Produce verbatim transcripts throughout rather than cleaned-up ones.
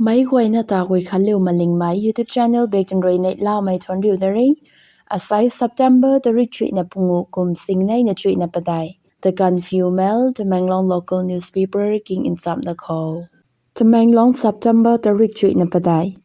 Meic guayna ta Guikhanliu Malingmei YouTube channel bek tun rui neihlamei thuanc riu da re. Asai September tarik chuihna pungu kum singneina chuihna padeih. The Gaanphiu Mail, Tamenglong local newspaper king nchamna khou. Tamenglong, September tarik chuihna padeih.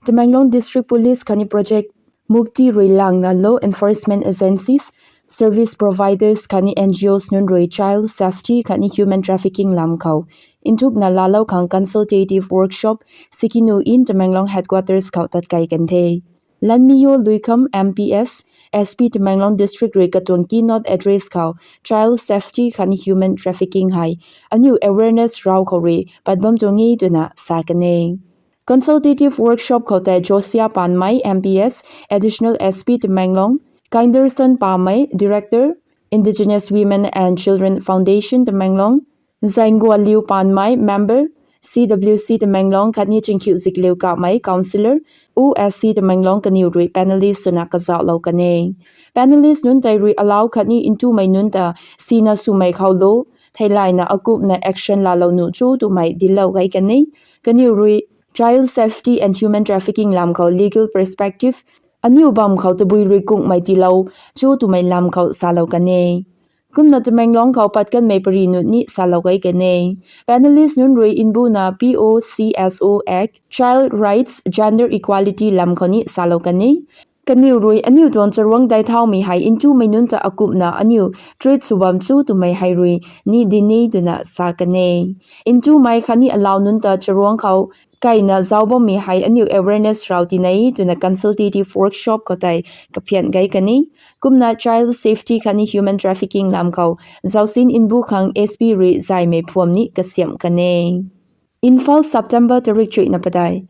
Tamenglong District Police khatni Project Mukti rui langna law enforcement agencies, service providers khatni N G Os nunc rui child safety khatni human trafficking lam khou nthukna laalou khang consultative workshop Sikinu in Tamenglong headquarters khou tatkai kan the. Lanmiyo Luikham M P S, S P Tamenglong District rui katuang keynote address khou child safety khatni human trafficking hei aniu awareness rau khou rui pat bam tuang e twna sa kan e. Consultative workshop khou tei Josia Panmei M P S, Additional S P Tamenglong, Kinderson Pamei, Director, Indigenous Women and Children Foundation Tamenglong, Zainggualiu Panmei, Member, C W C Tamenglong khatni Chingkhiu Zikliu Kamei, Councillor, U S C Tamenglong kaniw rui panelist swna kazauhlou kan e. Panelist nunc tei rui alau khatni ntumei nunc ta sina swmei khou lo theilayna akumhna action laalou nuh cho twmei dinclou gay kan e. Kaniw rui child safety and human trafficking lam khou legal perspective, aniu bam khou tabui rui kunghmei tiilou cho twmei lam khou salou kan e. Kumna Tamenglong khou pat kanmei pary nunc ni salou gay kan e. Panelist nunc rui mbuna P O C S O Act, child rights, gender equality lam khou ni salou kan e. Kaniw rui aniu tuang charuangc daic thaumei hei ntumei nunc ta akumhna aniu treat sw bam cho twmei hei rui ni dinc e twna sa kan e. Ntumei khatni alau nunc ta charuangc khou kaina zauc bammei hei aniu awareness rau tinei twna consultative workshop khou tei kaphian gay kan e. Kumna child safety khatni human trafficking lam khou zaucsin mbu khang S P rui zaymei phuam ni kasiamh kan e. Imphal, September tarik chuihna padeih.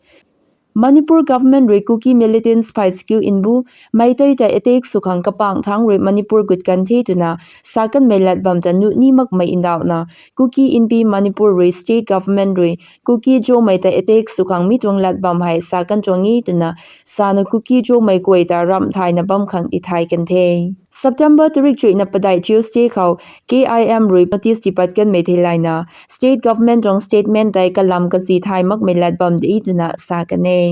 Manipur government rui Kuki militants phey sikiu mbu Meitei ta attack sw khang kapang thangc rui Manipur gut kan the twna sa kanmei lat bam ta nuh ni makmei ndauhna, Kuki Inpi Manipur rui state government rui Kuki-Zomei ta attack sw khang mi tuang lat bam hei sa kan tuang e twna sana Kuki-Zomei guay ta ramh thayna bam khang tithay kan the. September tarik chuihna padeih Tuesday khou K I M rui notice tipat kanmei theilayna state government tuang statement tei kalam kazi thay makmei lat bam de twna sa kan e.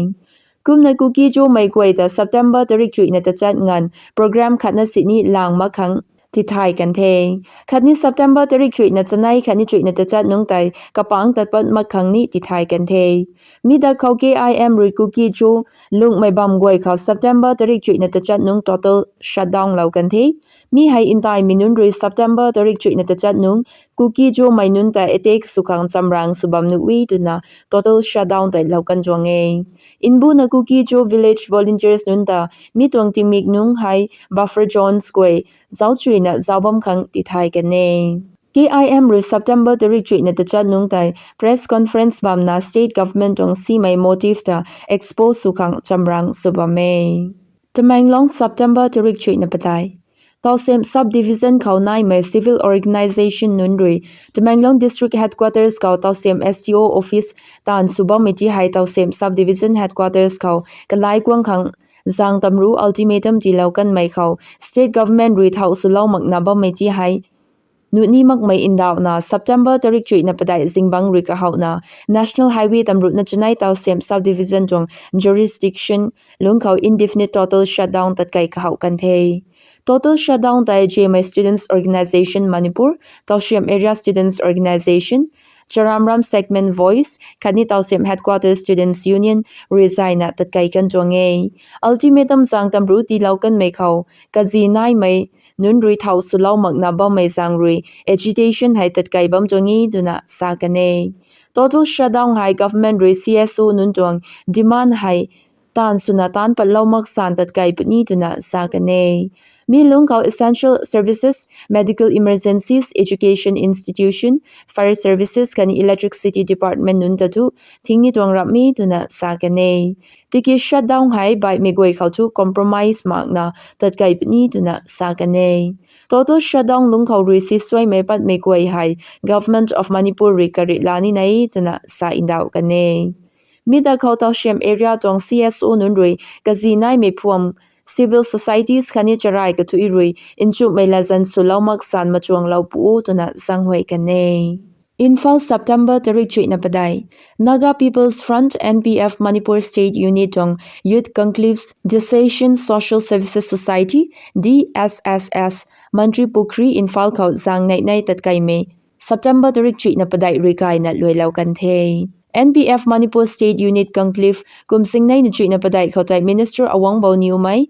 Kumna Kuki-Zomei guay ta September tarik chuihna tachat nganv program khatna sini lang mak khang tithay kan the. Khatni September tarik chuihna chanei khatni chuihna tachat nungc tei kapangc tat pat mak khang ni tithay kan the. Mi dak khou K I M rui Kuki-Zo lungmei bam guay khou September tarik chuihna tachat nungc total shutdown lou kan the. Mi hei ntaimei nunc rui September tarik chuihna tachat nungc Kuki-Zomei nunc ta attack sw khang chamrang sw bam nuh e twna total shutdown tei lou kan tuang e. Mbuna Kuki-Zo village volunteers nunc ta mi tuang tingmik nungc hei buffer zones guay zauc chuina zauc bam khang tithay kan e. K I M rui September tarik chuihna tachat nungc tei press conference bamna state government tuang simei motive ta expose sw khang chamrang sw bam e. Tamenglong, September tarik chuihna padeih. Tawsem subdivision khou naimei civil organisation nunc rui Tamenglong district headquarters khou Tawsem S D O office taanv sw bammei ti hei Tawsem subdivision headquarters khou kalai guang khang zang tamru ultimatum tiilou kanmei khou state government rui thauh swlou makna bammei ti hei nuh ni makmei ndauhna September tarik chuihna padeih zingbangc rui kahouhna National Highway tamruhna chanei Tawsem subdivision tuang jurisdiction lungc khou indefinite total shutdown tatkai kahouh kan the. Total shutdown tei Zeme Students Organisation Manipur, Tawsem Area Students Organisation, Charamram Segment Voice khatni Tawsem Headquarters Students Union rui zayna tatkai kan tuang e. Ultimatum zang tamru tiilou kanmei khou kazi naimei nunc rui thauh swlou makna bammei zaeng rui agitation hei tatkai bam tuang e twna sa kan e. Total shutdown hei government rui C S O nunc tuang demand hei taanv swna taanc patlou mak san tatkai puni twna sa kan e. Mi lungc khou essential services, medical emergencies, education institution, fire services khatni electricity department nunc ta thu thing ni tuang ramh e twna sa kan e. Tiki shutdown hei baihmei guay khou thu compromise makna tatkai puni twna sa kan e. Total shutdown lungc khou rui sisuaimei patmei guay hei Government of Manipur rui karit la ni nai twna sa ndauh kan e. Mi dak khou Tawsem area tuang C S O nunc rui kazi naimei phuam civil societies khatni charai kathuic rui nchumhmei latzan swlou mak san machuanglou pu o twna zaenghuay kan e. Imphal, September tarik chuihna padeih. Naga People's Front, N P F, Manipur State Unit tuang Youth Conclave's Decision Social Services Society, D S S S, Mantripukhri, Imphal khou zaeng nei nei tatkeimei September tarik chuihna padeih rui gayna luailou kan the. N P F Manipur State Unit Conclave kum sing nei na chuihna padeih khou tei Minister Awang Bawniumei,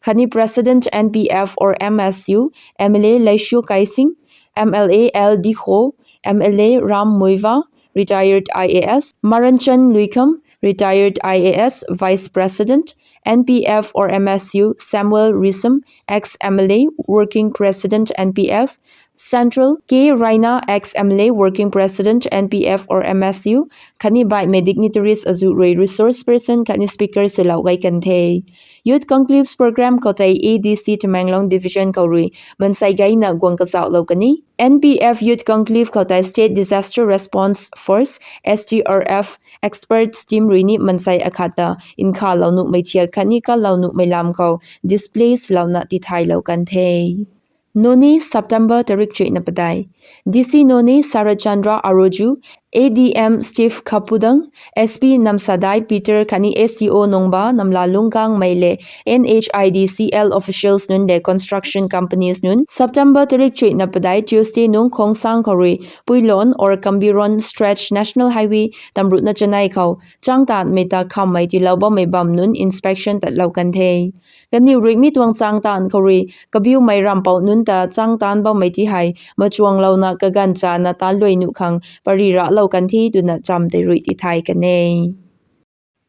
khatni President N P F or M S U, M L A Leishu Kaising, M L A L Dikho, M L A Ram Muivah, retired I A S, Maranchand Luikham, retired I A S, Vice President, N P F or M S U, Samuel Risam, ex-M L A, Working President, N P F, Central, K Raina, ex-M L A, Working President, N P F or M S U, khatni baihmei dignitaries azuh rui resource person khatni speaker swlou gay kan the. Youth Conclaves Program khou tei A D C Tamenglong Division khou rui mansei gayna guang kazauhlou kan e. N P F Youth Conclave khou tei State Disaster Response Force, S D R F, experts team rui ni mansei akhat ta nkhavlou nuhmei thiak khatni kalou nuhmei lam khou display swlouna tithaylou kan the. Noney, September tarik chuihna padeih. D C Noney Sarat Chandra Aroju, A D M Steve Khapudang, S P Namsadai Peter khatni S D O Nungba Namlalung Gangmei le N H I D C L officials nunc le construction companies nunc September tarik chuihna padeih Tuesday nung Khongsang khou rui Puilon or Kambiron Stretch National Highway tamruhna chanei khou changtaanvmei ta khammei tiilou bammei bam nunc inspection tatlou kan the. Kaniw rui mi tuang changtaanv khou rui kabiumei ramvpouh nunc ta changtaanv bammei ti hei machuanglouna kaganv chana taanc luai nuh khang pary raclou kan the twna cham tei rui tithay kan e.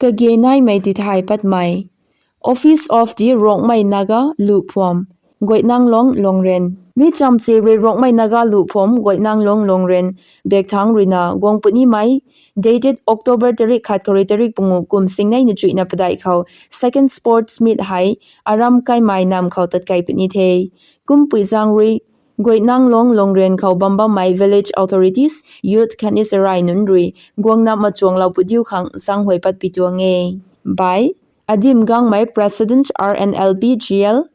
Kage naimei tithay patmei. Office of the Rongmei Naga Luhphuam, Guainanglong Longren. Mi chamv che rui Rongmei Naga Luhphuam, Guainanglong Longren, Bekthang ruina guang punimei, dated October tarik khat khou rui tarik pangu kum sing nei na chuihna padeih khou second sports meet hei Aram Kaimai nam khou tatkei puni the. Kumpui zaeng rui Guainanglong Longren khou bam bammei village authorities, youth khatni sarai nunc rui guangna machuanglou pudiu khang zaenghuay patpi tuang e. By Adim Gangmei, President, R N L P G L,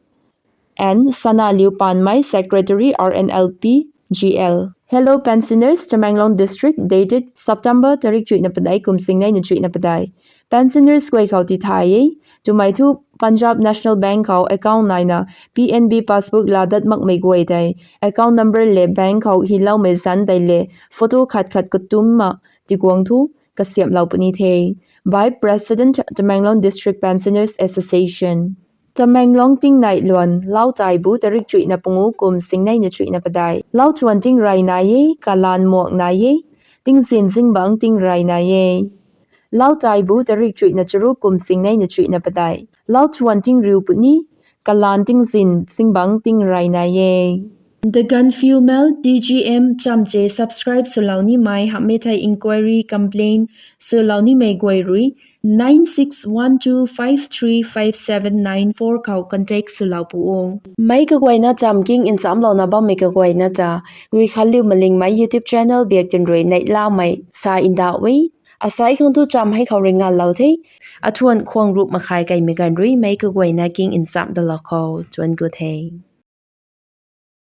and Sana Liu Panmei, Secretary, R N L P G L. Hello pensioners, Tamenglong District, dated September tarik chuihna padeih kum sing nei na chuihna padeih. Pensioners guay khou tithay e, twmei thu Punjab National Bank khou account naina P N B passbook laa dat makmei guay tei account number le bank khou hiloumei zanc tei le photo khat khat katumna tiguang thu kasiamhlou puni the. By President, Tamenglong District Pensioners Association. Tamenglong tingnai luan, Lau Taibu tarik chuihna pangu kum sing nei na chuihna padeih. Lau chuan tingrey nai e, kalan muak nai e, tingzin zingbangc tingrey nai e. Lau Taibu tarik chuihna charuk kum sing nei na chuihna padeih. Lau chuan tingriu puni, kalan tingzin zingbangc tingrey nai e. The Gaanphiu Mail, T G M, chamv che subscribe swlou nimei hamhmei thei inquiry, complaint swlou nimei guay rui nine six one two five three five seven nine four khou contact swlou pu o. Meic kaguayna chamv king nchamlouna bammei kaguayna ta Guikhanliu Malingmei YouTube channel biak tin rui neihlamei sa ndauh e. Asai khang thu chamv hei khou rui nganlou the. Athuan khwang rup makhai kaimei ganv rui meic kaguayna king nchamh dalou khou thuan ku the.